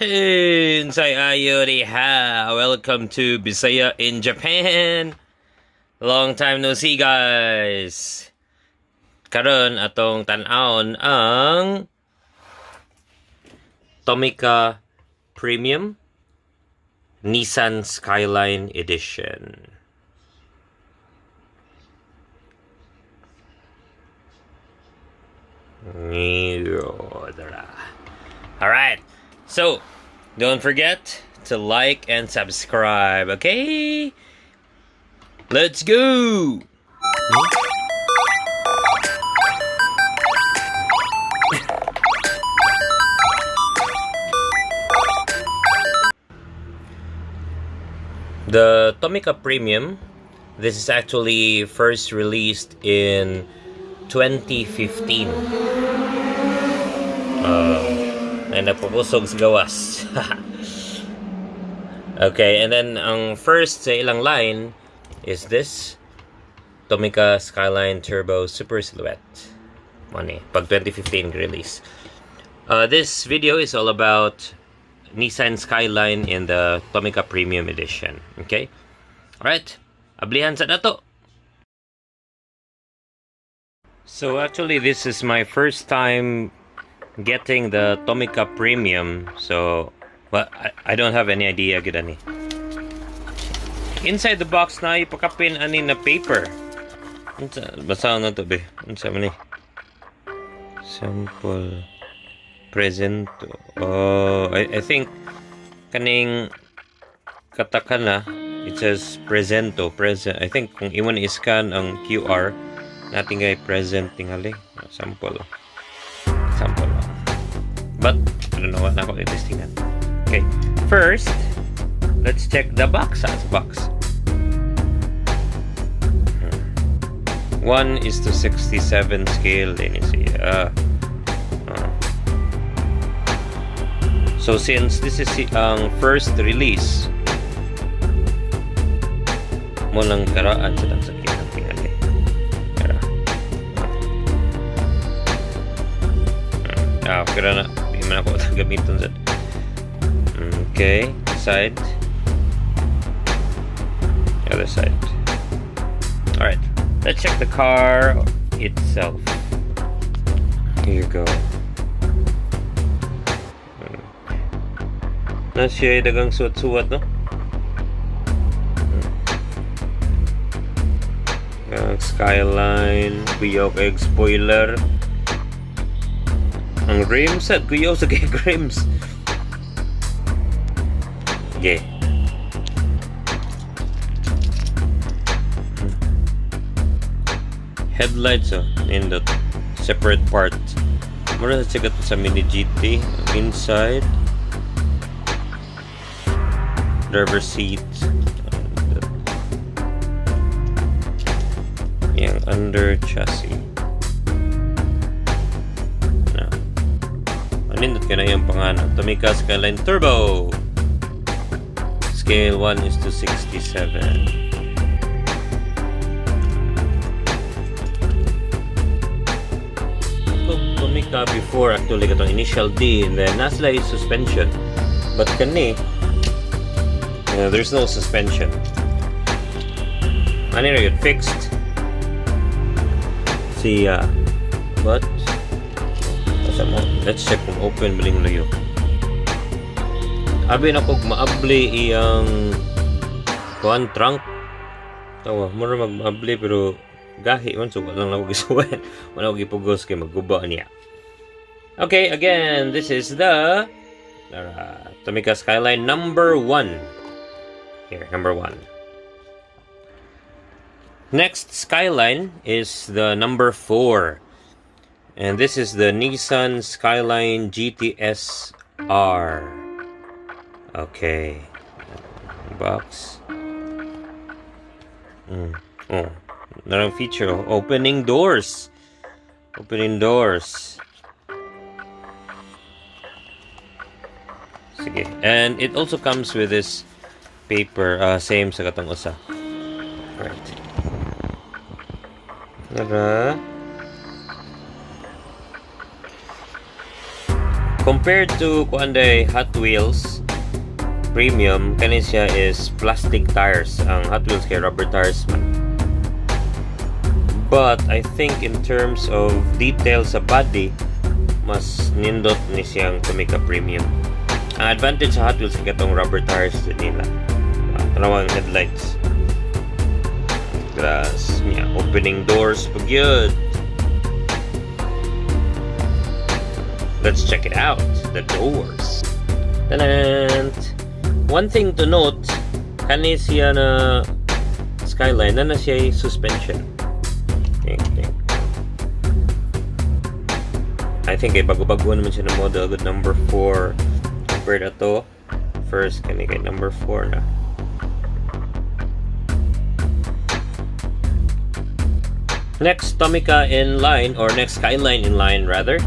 Hey, unsay ayo diha. Welcome to Bisaya in Japan. Long time no see, guys. Karon atong tan-awon ang Tomica Premium Nissan Skyline Edition. All right. So, don't forget to like and subscribe, okay? Let's go! The Tomica Premium, this is actually first released in 2015. And nagpupusog sa gawas. Okay, and then ang first sa ilang line is this Tomica Skyline Turbo Super Silhouette. Money, pag 2015 release. This video is all about Nissan Skyline in the Tomica Premium Edition. Okay? Alright, ablihan sa nato. So actually, this is my first time getting the Tomica Premium. So, well, I don't have any idea gud ani. Inside the box na ipakapin ani na paper. Unsa basa na to be? Unsa man ni? Sample presento. Oh, I think kaning katakana, it says presento, present. I think kung imo ni scan ang QR natin kay present tingali. Sample. Sample. But I don't know what na ako i-testingan. Okay. First, let's check the box as box. 1:67 scale din siya. So since this is ang first release, mo lang karaan sa dang sakyanan tingali. Kara. Ah, kira na. Di man ako gamiton sa. Okay, side. Other side. Alright, let's check the car itself. Here you go. Na siya dagang suwat-suwat, no? Ang Skyline, kuyaw kay spoiler. Ang rims at kuyaw sa kay rims. Okay. Headlights, oh, in the separate part. Mura sa sigat sa Mini GT. Inside. Driver seat. Yung under chassis. Na. Anindot ka na yung pangalan. Tomica Skyline Turbo! Scale 1:67. Tomica before, actually katong initial D and then nasa is suspension. But kani, there's no suspension. Ano yun, fixed. Siya. But, asa mo? Let's check kung open baling luyo. Abi na kog maabli iyang kuan trunk. Tawa, mura mag maabli pero gahi man, so wala lang ako gisuway. Wala ko gipugos kay magguba niya. Okay, again, this is the Tomica Skyline number 1. Here, number 1. Next Skyline is the number 4. And this is the Nissan Skyline GTS R. Okay. Box. Oh, another feature. Opening doors. Opening doors. Sige. And it also comes with this paper. Same sa katong usa. Right. Tara. Compared to kuan day, Hot Wheels Premium, kani siya is plastic tires. Ang Hot Wheels kay rubber tires man. But I think in terms of detail sa body, mas nindot ni siyang Tomica Premium. Ang advantage sa Hot Wheels kay katong rubber tires din nila. Tanawa ang headlights. Glass niya. Opening doors pag yun. Let's check it out. The doors. Tanan! One thing to note, kani siya na Skyline, na siya suspension. Okay. I think ay bago-bago naman siya na model. Good number 4 compared ato. First, kani kay number 4 na. Next Tomica in line, or next Skyline in line rather,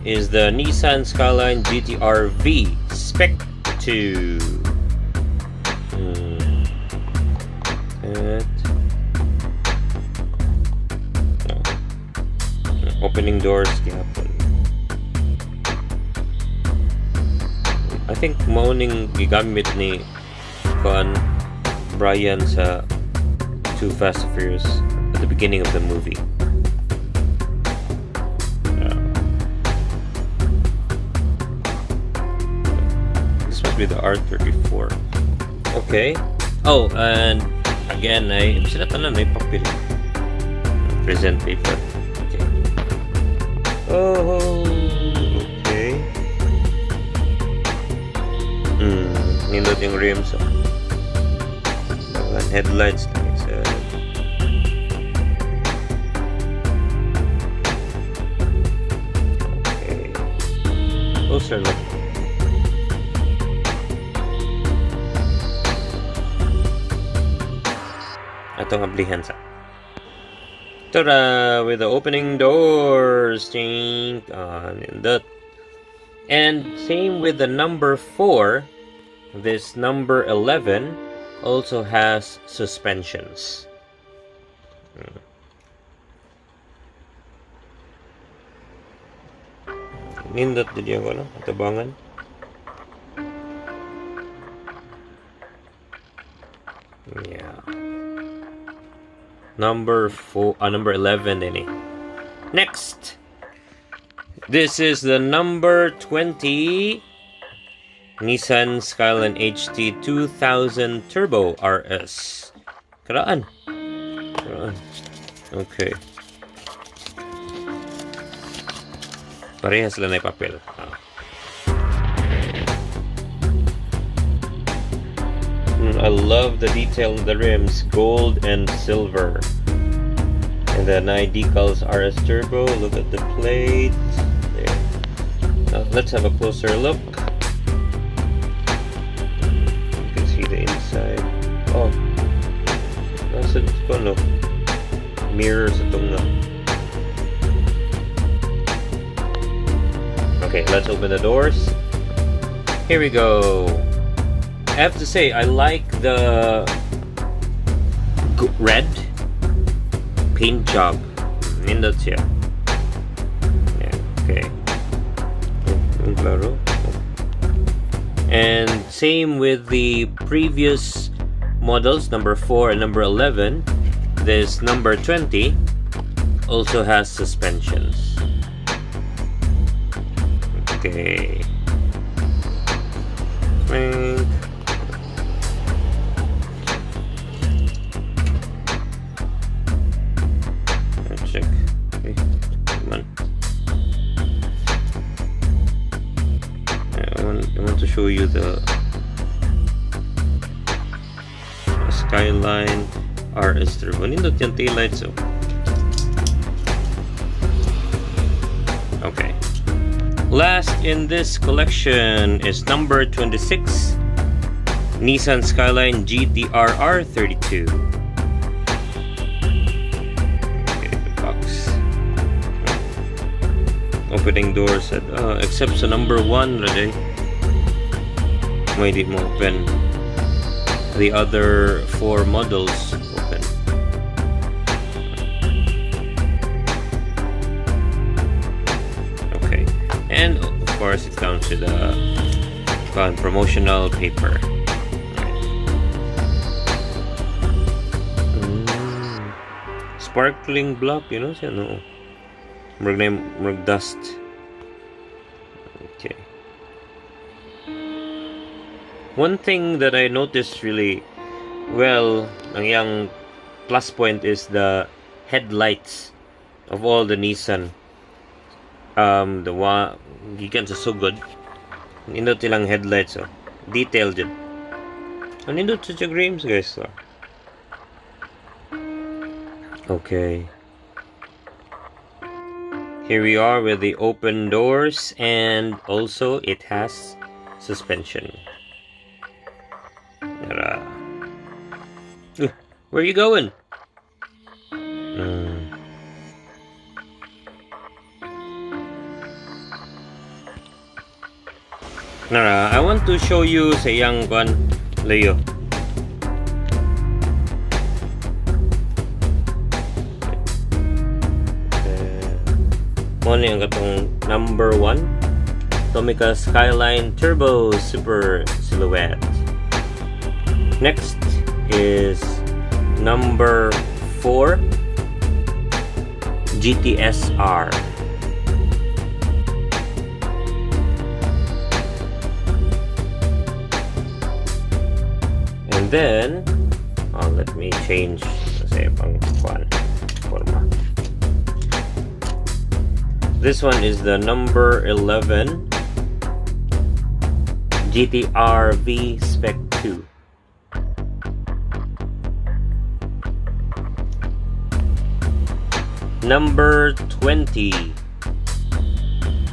is the Nissan Skyline GTR V Spec 2. At, oh. Opening doors gihapon. I think mao ning gigamit ni kuan Brian sa Too Fast and Furious at the beginning of the movie. This must be the R34. Okay. Oh, and again, ay sila tanan may papel. Present paper. Okay. Oh, okay. Nindot yung rims. Oh. And headlights, like I said. Okay. Closer look. Atong ablihan sa. Tada! With the opening doors. Tink. Nindot. And same with the number 4. This number 11 also has suspensions. Nindot din yung ano, atabangan. Yeah. Number 4, number 11 din eh. Next. This is the number 20 Nissan Skyline HT 2000 Turbo RS. Karaan. Karaan. Okay. Parehas sila na papel. I love the detail in the rims, gold and silver. And the 9 decals RS Turbo. Look at the plate. There. Now let's have a closer look. You can see the inside. Oh, nasa ko no mirror sa tunga. Okay, let's open the doors. Here we go. I have to say, I like the red paint job. Nindot siya. Yeah, okay. Klaro. And same with the previous models, number 4 and number 11. This number 20 also has suspensions. Okay. Clink. Let's check. Okay, come on. I want to show you the Skyline RS Turbo. Nindot yung taillights, oh. Okay. Last in this collection is number 26, Nissan Skyline GTR R32. Okay, the box. Opening door said, except sa number 1, ready. May di mo open. The other 4 models open. Okay. And of Course, it comes with a promotional paper. Right. Sparkling black siya, no? Murag na murag dust. Okay. One thing that I noticed really well, ang iyang plus point is the headlights of all the Nissan. The one gikan sa sugod, nindot ilang headlights, oh. Detailed jud. Ang nindot sa siyang rims, guys. Oh. Okay. Here we are with the open doors, and also it has suspension. Tara. Where are you going? Nara, I want to show you sa iyang kwan, Leo. Eh, mao ni ang katong number 1, Tomica Skyline Turbo Super Silhouette. Next is number 4, GTSR. And then, oh, let me change sa pang kwan, forma. This one is the number 11, GTR V Spec 2. Number 20,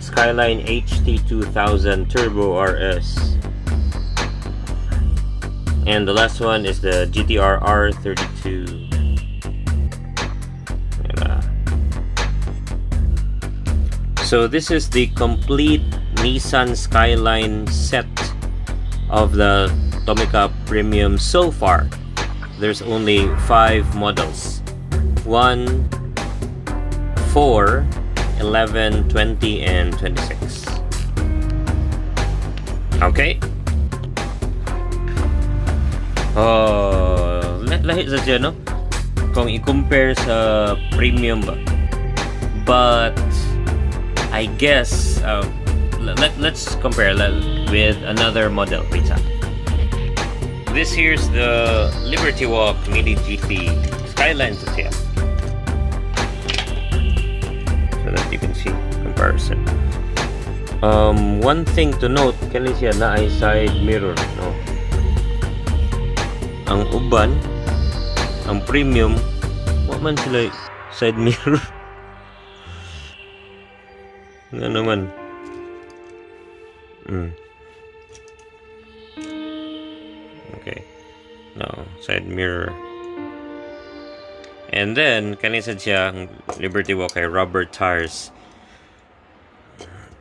Skyline HT2000 Turbo RS. And the last one is the GTR R32. Diba? So this is the complete Nissan Skyline set of the Tomica Premium so far. There's only 5 models. 1, 4, 11, 20, and 26. Okay. Oh, lahi sa siya, no? Kung i-compare sa premium ba. But I guess let's compare with another model. Wait sa. This here's the Liberty Walk Mini GT Skyline sa siya. So that you can see comparison. One thing to note, kani siya naay side mirror, no? Ang uban, ang premium, wa man sila side mirror. Nga naman. Okay. No, side mirror. And then, kani sad siya, ang Liberty Walk ay rubber tires.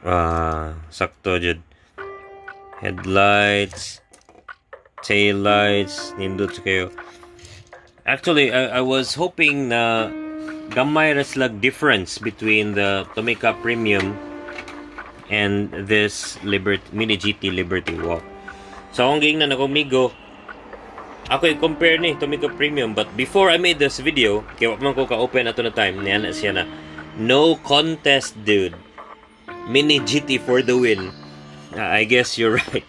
Ah, sakto jud. Headlights, tail lights, nindot sa kayo. Actually, I was hoping na gamay ra sila difference between the Tomica Premium and this Liberty Mini GT Liberty Walk. So, akong giingnan ako migo, ako i-compare ni Tomica Premium, but before I made this video, kay wa man ko ka-open ato na time, niya siya na, "No contest, dude. Mini GT for the win." I guess you're right.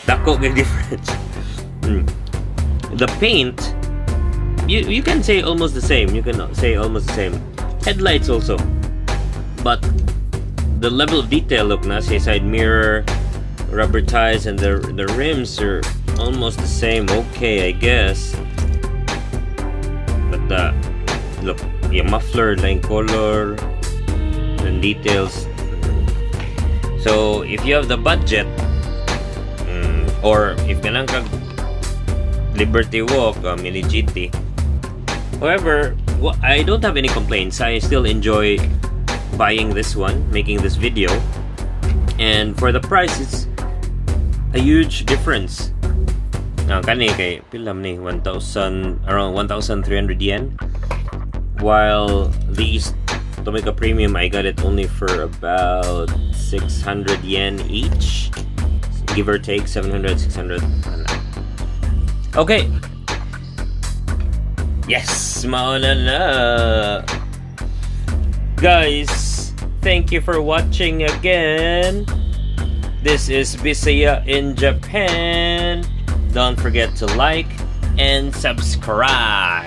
Dako kay difference. The paint, you can say almost the same. You can say almost the same. Headlights also. But the level of detail, look na sa side mirror, rubber tires, and the rims are almost the same. Okay, I guess. But the look, yung muffler, line color, and details. So if you have the budget, or if ganang kag Liberty Walk, Mini GT. However, I don't have any complaints. I still enjoy buying this one, making this video. And for the price, it's a huge difference. Now, kani kay pila man ni 1,000, around 1,300 yen. While these Tomica Premium, I got it only for about 600 yen each. Give or take 700, 600. Ana. Okay. Yes, mauna na. Guys, thank you for watching again. This is Bisaya in Japan. Don't forget to like and subscribe.